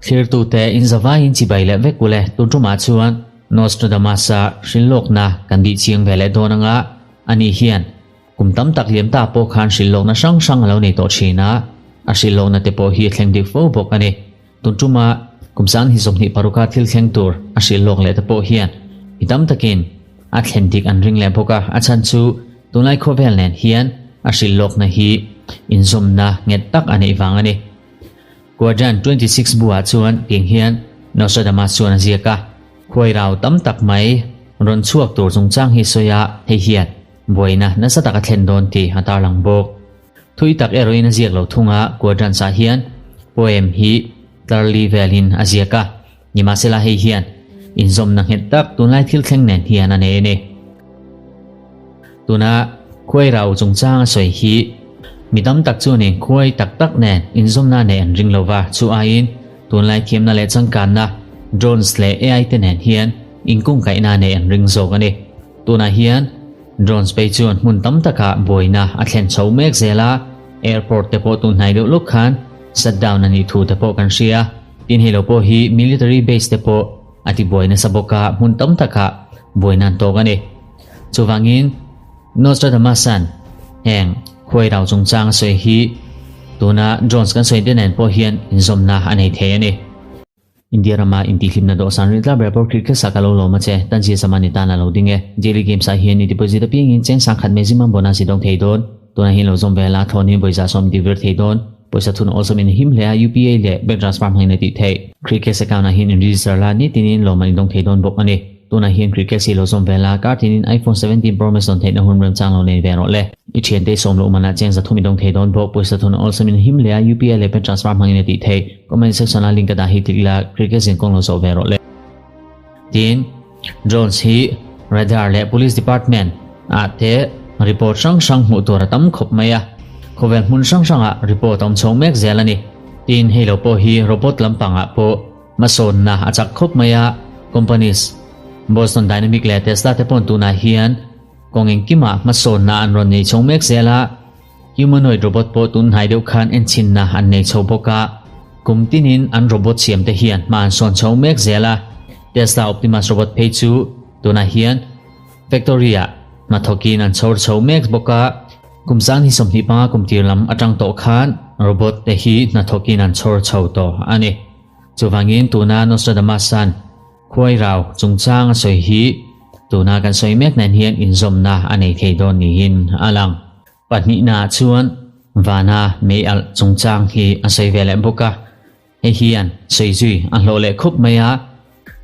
Thlirtute inzavaiin chibai leh vek ule tun tumah chuan Nostradamus-a hrilhlawkna kan bih chiang ve leh dawn anga ani hian kum tam tak liam ta pawh khan hrilhlawkna hrang hrang a lo nei tawh thin a, a hrilhlawkna te pawh hi a thleng dik fo bawk a ni. Tun tuma kum 2026a thil thleng tur a hrilhlawk leh te pawh hian mi tam takin a thlen dik an ring leh bawk a, a chhan chu tunlai khawvel nen hian a hrilhlawkna hi inzawmna nghet tak a neih vang a ni. Quadrant 26 buah chuan tiang hian Nostradamus chuan a ziak a, Khuai rau tam tak mai rawn chhuak tur chungchang hi sawi a, hei hian buaina nasa tak a thlen dawn tih a tarlang bawk. Thui tak erawhin a ziak lo thung a, Quadrant ah hian poem hi tlarli velin a ziak a, nimahsela hei hian inzawmna nghet tak tunlai thil thleng nen hian a nei a ni. Tuna khuai rau chungchang a sawi hi mi tam tak chuanin khuai tak tak nen inzawmna nei an ring lo va, chu aiin tunlai thiamna leh changkanna drones leh AI te nen hian inkungkaihna nei an ring zawk a ni. Tunah hian drones phei chuan hmun tam takah buaina a thlen chho mek zel a, airport te pawh tun hnai deuh lawk khan shut down a nih thu te pawh kan hria. Tin hei lo pawh hi military base te pawh a ti buai nasa bawk a, hmun tam takah buaina an tawk a ni. Chuvangin Nostradamus-a'n heng khuai rau chungchang a sawi hi tuna drones kan sawi te nen pawh hian inzawmna a nei thei a ni. India rama intihhlimna dawhsan rin tlar ber pawh Cricket sak a lo lawm a che, tan zia zaman i tan a lo ding e. Daily Games ah hian i deposit apiangin cheng sangkhat maximum bonus i dawng thei dawn. Tunah hian lo zawm ve la, thlawnin vawi za sawm divir thei dawn. Pawisa thun awlsawmin a him hle a, UPI leh bank transfer hmangin a tih theih. Cricket account ah hian in register la, nitinin lawmman i dawng thei dawn bawk a ni. Tunah hian Cricket hi lo zawm ve la, kar tinin iPhone 17 Pro Max dawn theihna hun remchang lo nei ve rawh le. I thiante i sawm loh manah cheng 300 i dawng thei dawn bawk. Pawisa thun awlsawmin a him hle a, UPI leh bank transfer hmangin a tih theih. Comment section ah link ka dah hi click la, Cricket zin kawng lo zawh ve rawh le. Tin, drones hi radar leh police department ah te report hrang hrang hmuh tur a tam khawp mai a, khawvel hmun hrang hrangah report a awm chho mek zel a ni. Tin, hei lo pawh hi robot lampangah pawh hmasawnna a chak khawp mai a, companies Boston Dynamic leh Tesla te paw'n tunah hian kawng engkimah hmasawnna an rawn nei chho mek zel a, Humanoid robot pawh tun hnai deuh khan enchhinna an nei chho bawk a, kum tinin an robot siam te hian hma an sawn chho mek zel a, Tesla Optimus robot phei chu tunah hian factory ah hnathawkin an chhawr chho mek bawk a, kum 2025 kum tir lam atang tawh khan robot te hi hnathawkin an chhawr chho tawh a ni. Chuvangin tuna Nostradamus-a'n Khuai rau chungchang a sawi hi tuna kan sawi mek nen hian inzawmna a nei thei dawn niin a lang. Pahnihnaah chuan vana mei alh chungchang hi a sawi ve leh bawk a, hei hian sawi zui a hlawh leh khup mai a,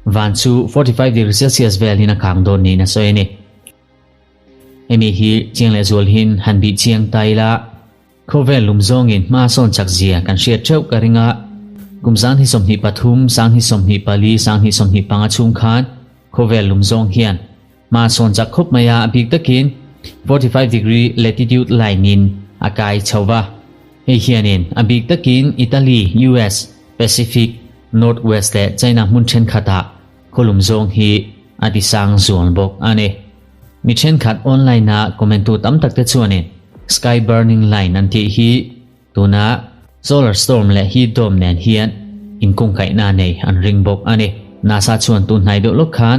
van chu 45 degree Celsius velin a kang dawn niin a sawi a ni. Hemi hi chiang leh zual hin han bih chiang ta ila, Khawvel lum zawngin hma sawn chak zia kan hriat theuh ka ring a, kum 2023, 2024, 2025 chhung khan khawvel lum zawng hian hma sawn chak khawp mai a, a bik takin 45 degree latitude line in a kai chho va. Hei hianin a bik takin Italy, US, Pacific North West leh China hmun thenkhatah khawlum zawng hi a ti sang zual bawk a ni. Mi thenkhat online a comment tu tam tak te chuanin sky burning line an tih hi tuna solar storm leh heat dome nen hian inkungkaihna nei an ring bawk a ni. NASA chuan tun hnai deuh lawk khan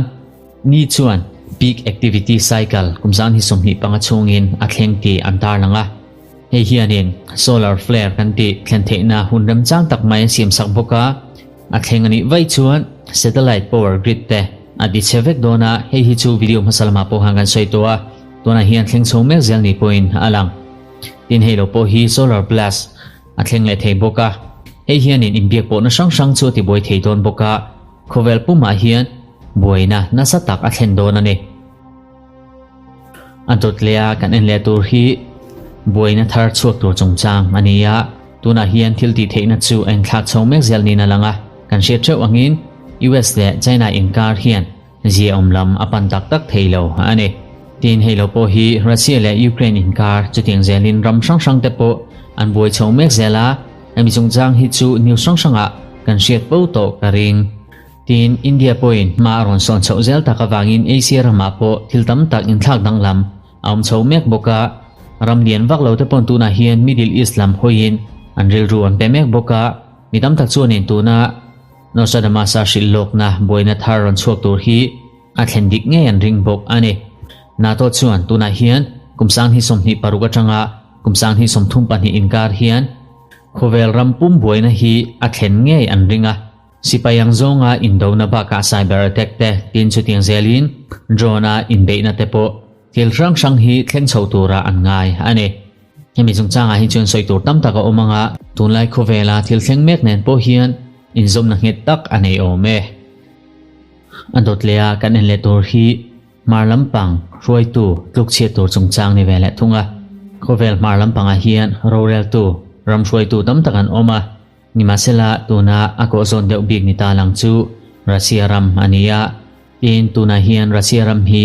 ni chuan peak activity cycle kum 2025 chhungin a thleng tih an tarlang a. Hei hianin solar flare kan tih thlen theihna hun remchang tak mai a siamsak bawk a. A thleng a nih vaih chuan satellite power grid te a ti chhe vek dawn a, hei hi chu video hmasa lamah pawh khan kan sawi tawh a, tunah hian thleng chho mek zel ni pawhin a lang. Tin hei lo pawh hi solar blast a thleng leh thei bawk a, hei hianin inbiak pawhna hrang hrang chu a ti buai thei dawn bawk a, khawvel pumah hian buaina nasa tak a thlen dawn a ni. A dawt leh a kan en leh tur hi buaina thar chhuak tur chungchang a ni a, tunah hian thil tih theihna chu a inthlak chho mek zel niin a lang a, kan hriat theuh angin US leh China inkar hian ziaawm lam a pan tak tak thei lo a ni. Tin hei lo pawh hi Russia leh Ukraine inkar chutiang zelin ram hrang hrang te pawh an buai chho mek zel a, hemi chungchang hi chu news hrang hrangah kan hriat fo tawh ka ring. Tin, India pawhin hma a rawn sawn chhoh zel tak avangin Asia ramah pawh thil tam tak inthlak danglam a awm chho mek bawk a, ram lian vak lo te pawn tunah hian Middle East lam hawiin an rilru an pe mek bawk a, mi tam tak chuanin tuna Nostradamus-a hrilh lawkna buaina thar rawn chhuak tur hi a thlen dik ngei an ring bawk a ni. NATO chuan tunah hian kum 2026 atanga kum 2032 inkar hian khawvel ram pum buaina hi a thlen ngei an ring a. Sipai ang zawnga indona bakah cyber attack te tin chutiang zelin drone-a inbeihna te pawh thil hrang hrang hi thleng chho turah an ngai a ni. Hemi chungchangah hi chuan sawi tur tam tak a awm anga tunlai khawvela thil thleng mek nen pawh hian inzawmna nghet tak a nei awm e. A dawt leh a kan en leh tur hi hmar lampang hruaitu tlukchhiat tur chungchang ni ve leh thung a. Khawvel hmar lampangah hian roreltu, ram hruaitu tam tak an awm a. Nimahsela, tuna a kawhzawn deuh bik ni ta lang chu Russia ram a ni a, tin tunah hian Russia ram hi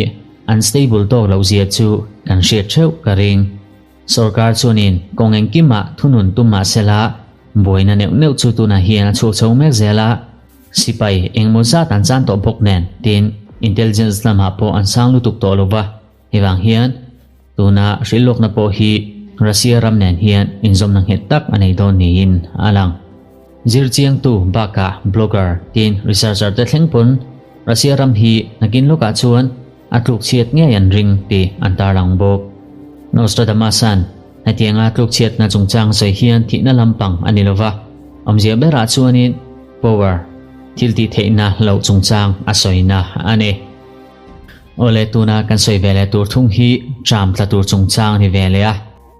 an stable tawk loh zia chu kan hriat theuh ka ring. Sorkar chuanin kawng engkimah thunun tum mahsela, buaina neuh neuh chu tunah hian a chhuak chho mek zel a, sipai engmaw zat an chan tawh bawk nen tin intelligence lamah pawh an sang lutuk tawh lo va. Hei vang hian tuna hrilhlawkna pawh hi Russia ram nen hian inzawmna nghet tak a nei dawn niin a lang. Zirchiangtu bakah blogger tin researcher te thleng pawn Russia ram hi nakin lawkah chuan a tlukchhiat ngei an ring tih an tarlang bawk. Nostradamus-a'n hetianga tlukchhiatna chungchang sawi hian thihna lampang a ni lova, awmzia berah chuanin power, thiltihtheihna loh chungchang a sawina a ni. Awle tuna kan sawi ve leh tur thung hi tram tla tur chungchang ni ve leh a.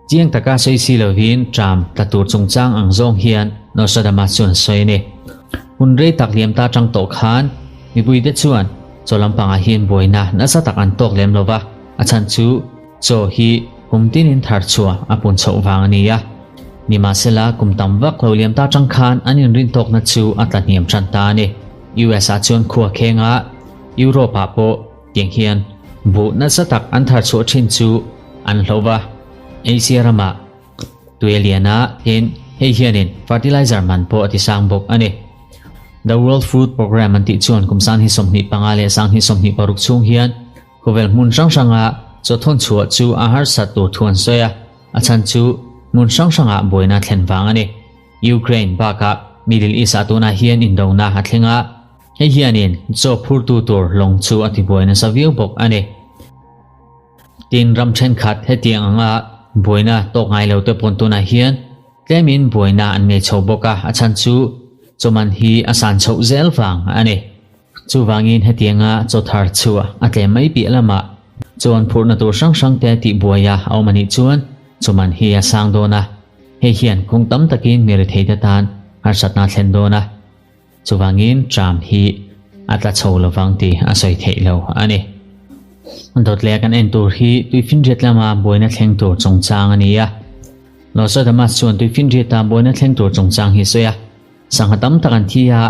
Chiang taka sawi si lovin tram tla tur chungchang ang zawng hian Nostradamus chuan a sawi a ni. Hun rei tak liam ta tang tawh khan mipuite chuan chaw lampangah hian buaina nasa tak an tawk lem lova, a chhan chu chaw hi kum tinin thar chhuah a pun chhoh vang a ni a. Nimahsela kum tam vak lo liam ta tang khan an inrintawkna chu a tla hniam tan ta a ni. US ah chuan khua khenga Europe ah pawh tiang hian buh nasa tak an thar chhuah thin chu an hloh va, Asia ramah tui a lian a, tin hei hianin fertilizer man pawh a ti sang bawk a ni. The World Food Programme an tih chuan kum 2025 leh 2026 chhung hian khawvel hmun hrang hranga chaw thawn chhuah chu a harsat tur thu an sawi a, a chhan chu hmun hrang hrangah buaina thlen vang a ni. Ukraine bakah Middle East ah tunah hian indona a thleng a, Hei hianin chaw phurtu tur lawng chu a tibuai nasa viau bawk a ni. Tin, ram thenkhat hetiang anga buaina tawk ngai lo te pawn tunah hian tlemin buaina an nei chho bawk a, a chhan chu chawman hi a san chhoh zel vang a ni. Chuvangin hetianga chaw thar chu a tlem mai piah lamah chuan phurhna tur hrang hrang te tihbuai a awm a nih chuan chawman hi a sang dawn a, hei hian kawng tam takin mi retheite tan harsatna a thlen dawn a. Chuvangin tram hi a tla chho lovang tih a sawi theih lo a ni. Dawt leh kan en tur hi tuifinriat lama buaina thleng tur chungchang a ni a. Nostradamus chuan tuifinriata buaina thleng tur chungchang hi a sawi a. Sangha tam tak an thi a,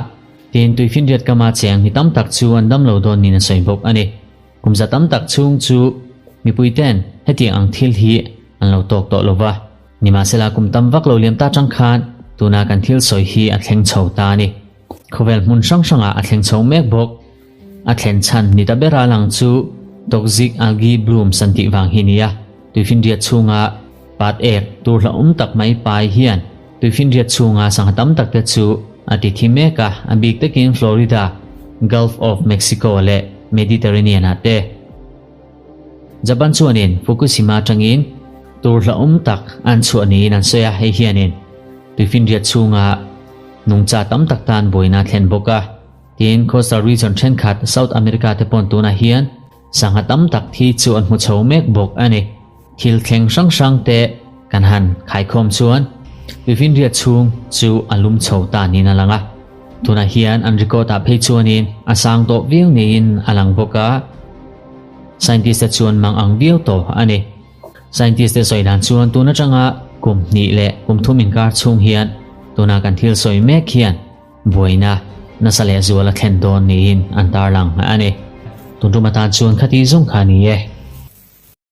tin tuifinriat kama cheng mi tam tak chu an dam lo dawn niin a sawi bawk a ni. Kum za tam tak chhung chu mipuiten hetiang ang thil hi an lo tawk tawh lo va. Nimahsela kum tam vak lo liam ta chang khan tuna kan thil sawi hi a thleng chho ta a ni. Khawvel hmun hrang hrangah a thleng chho mek bawk. A thlen chhan ni ta bera lang chu toxic algae blooms an tih vang hi nia. Tuifinriat chhunga pat ek tur hlauhawm tak mai pai hian tuifinriat chhunga sangha tam tak te chu a ti thi mek a, a bik takin Florida, Gulf of Mexico leh Mediterranean ah te. Japan chuanin Fukushima atangin tur hlauhawm tak an chhuah niin an sawi a, hei hianin tuifinriat chhunga nungcha tam tak tan buaina a thlen bawk a. Tin, coastal region thenkhat South America te pawn tunah hian sangha tam tak thi chu an hmu chho mek bawk a ni. Thil thleng hrang hrang te kan han khaikhawm chuan tuifinriat chhung chu a lum chho ta niin a lang a. Tunah hian an record ah phei chuanin a sang tawh viau niin a lang bawk a. Scientist te chuan mang ang viau tawh a ni. Scientist te sawi dan chuan tun atanga kum hnih leh kum thum inkar chhung hian tuna kan thil sawi mek hian buaina nasa leh zual a thlen dawn niin an tarlang a ni. Tun tum atan chuan khati zawng kha a ni e.